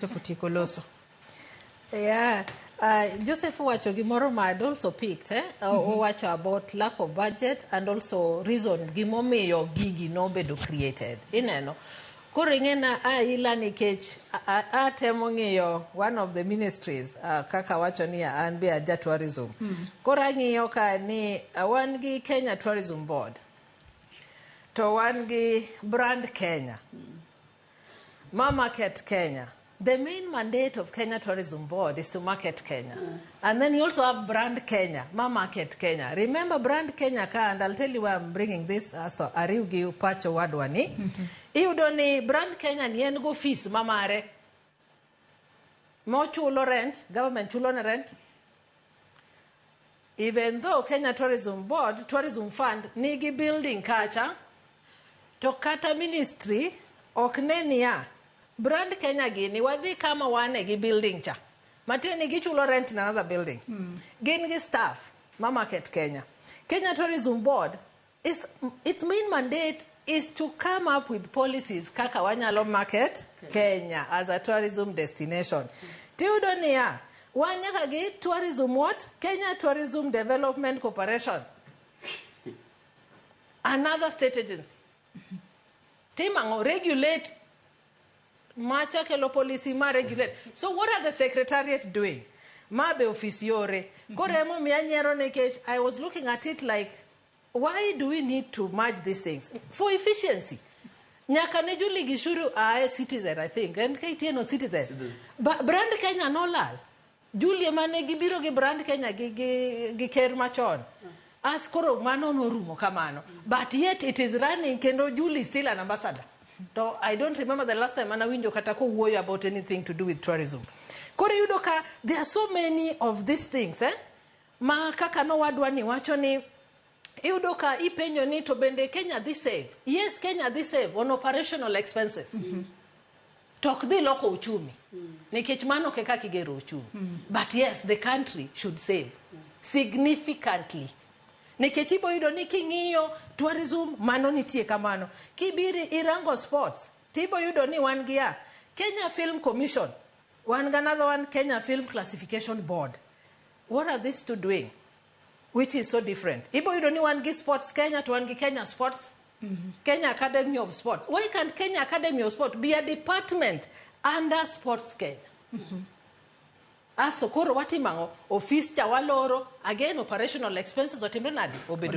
Joseph otieko loso. Yeah. Joseph owacho gimoro ma I'd also picked, eh? Owacho about lack of budget and also reason gimomiyo gigi nobedo created. Ineno. Koro ing'ena aila nikech atemo ng'iyo one of the ministries, kaka wacho ni an be aja tourism. Koro ang'iyo ka ni wan gi Kenya Tourism Board. To wan gi Brand Kenya. Ma market Kenya. The main mandate of Kenya Tourism Board is to market Kenya. And then you also have Brand Kenya, ma market Kenya. Remember Brand Kenya ka, and I'll tell you why I'm bringing this, so ariw gi pacho wadwa ni. Iyudo ni Brand Kenya ni en go fees ma mare. Mochulo rent, government chulo ne rent. Even though Kenya Tourism Board, Tourism Fund, nigi building kacha, to kata ministry ok ne niya, Brand Kenya gini wadhi kama wane gi building cha. Matiende ni gichulo rent in another building. Gin gi staff ma market Kenya. Kenya Tourism Board is its main mandate is to come up with policies kaka wanyalo market Kenya as a tourism destination. Tiyudo niya, wan nyaka gi tourism what? Kenya Tourism Development Corporation. Another state agency. Timang'o regulate macha kelo policy ma regulate. So what are the secretariat doing? Ma be office yore. Koro emomiyo anyiero nikech I was looking at it like, why do we need to merge these things? For efficiency. Nyaka ne Julie Gichuru ae Citizen, I think. En KTN or Citizen. Ba, Brand Kenya nolal. Julie mane gibiro gi Brand Kenya gi ker machon. As koro mano norumo kamano. But yet it is running kendo Julie is still an ambassador. To I don't remember the last time anawinjo kata kowuoyo about anything to do with tourism. Koro iyudo ka there are so many of these things, eh? Ma kaka nowadwa ni wacho ni iyudo ka ipenjo ni to bende Kenya dhi save. Yes, Kenya dhi save on operational expenses. To ok dhi loko uchumi. Nikech mano ok e kaka igero uchumi. But yes, the country should save significantly. Nikech ibo yudo ni king'iyo tourism mano nitie kamano. Kibiri irango sports tibo yudo ni wan gi ya Kenya Film Commission, wan gi another one, Kenya Film Classification Board. What are these two doing? Which is so different. Ibo yudo ni wan gi Sports Kenya to wan gi Kenya Sports, Kenya Academy of Sports. Why can't Kenya Academy of Sport be a department under Sports Kenya? Aso koro watimo ang'o? Office cha waloro, again operational expenses otimre nade? Obedo